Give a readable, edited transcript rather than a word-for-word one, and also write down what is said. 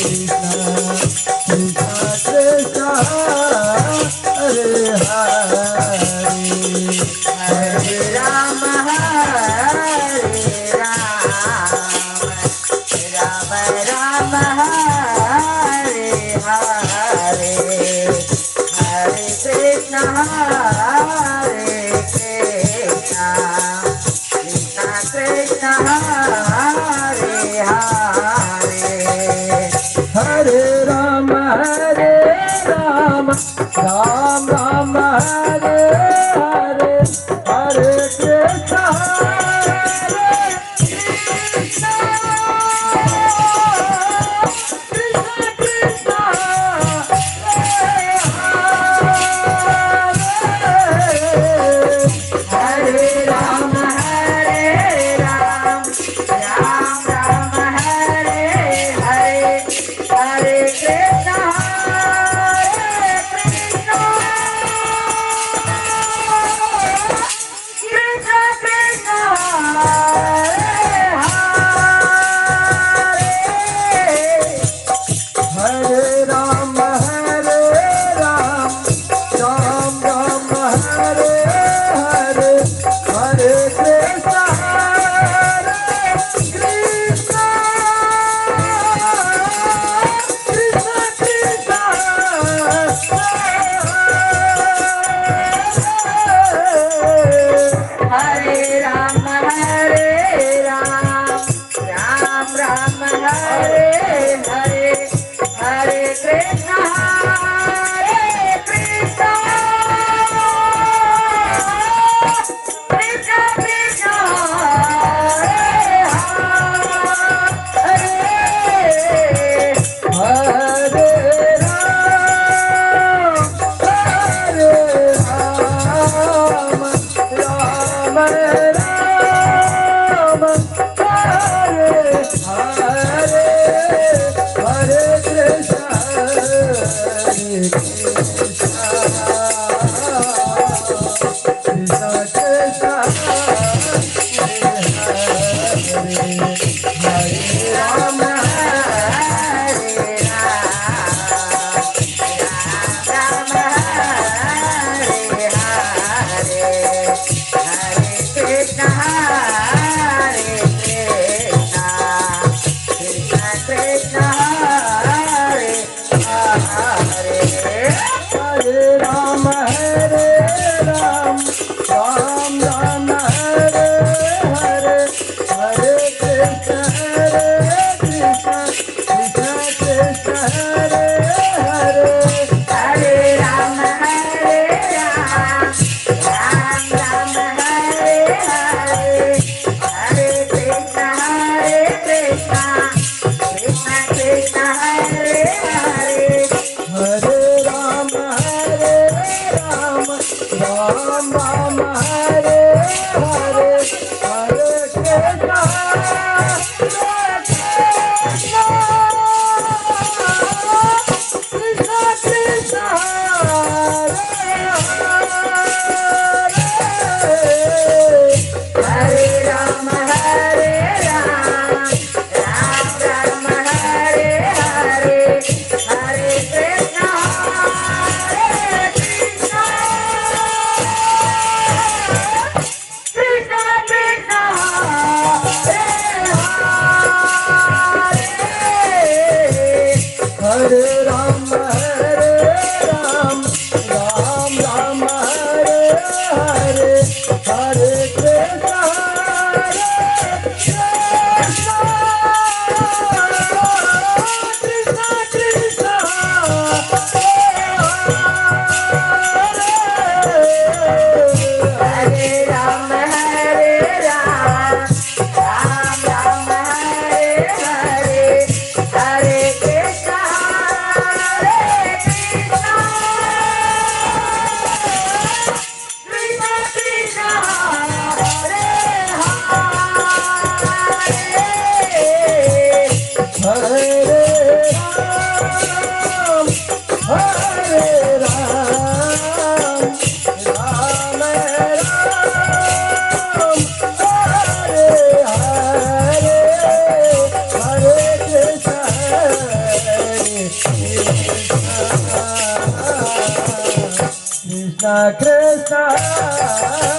Krishna Krishna Hare Hare Hare Ram Hare Ram Ram Ram Hare Hare Hare Krishna Hare Krishna Krishna Krishna Hare Hare Hare Ram Hare Ram Ram Ram Hare Hare Hare Krishna Hare Krishna Krishna Krishna Hare Hare Hare Ram Hare Ram Ram Ram Hare Hare Hare Krishna Hare Krishna Krishna Krishna Hare Hare Hare Ram Hare Ram Ram Ram Hare Hare Hare Krishna Hare Krishna Krishna Krishna Hare Hare Ram Hare Ram Ram Ram Hare Hare Hare Krishna Hare Krishna Krishna Krishna Hare Hare Hare Ram Hare Ram Ram Ram Hare Hare Hare Krishna Hare Krishna Krishna Krishna Hare Hare Ram Hare Ram Ram Hare Hare Hare Krishna Hare Krishna Krishna Krishna Hare Hare Hare Ram Hare Ram Ram Ram Hare Hare Hare Krishna Hare Krishna Krishna Krishna Hare Hare Hare Ram Hare Ram Ram Ram Hare Hare Hare Krishna Hare Krishna Krishna Krishna Hare Hare Hare Ram Hare Ram Ram Ram Hare Hare Hare Krishna Hare Krishna Krishna Krishna Hare Hare Hare Ram Hare Ram Ram Ram Hare Hare Hare Krishna Hare Krishna Krishna Krishna Hare Hare Hare Ram Hare Ram Ram Ram Hare Hare Hare Krishna Hare Krishna Krishna Krishna Hare Hare Ram Hare Ram Ram Ram Hare Hare Hare Krishna Krishna Krishna.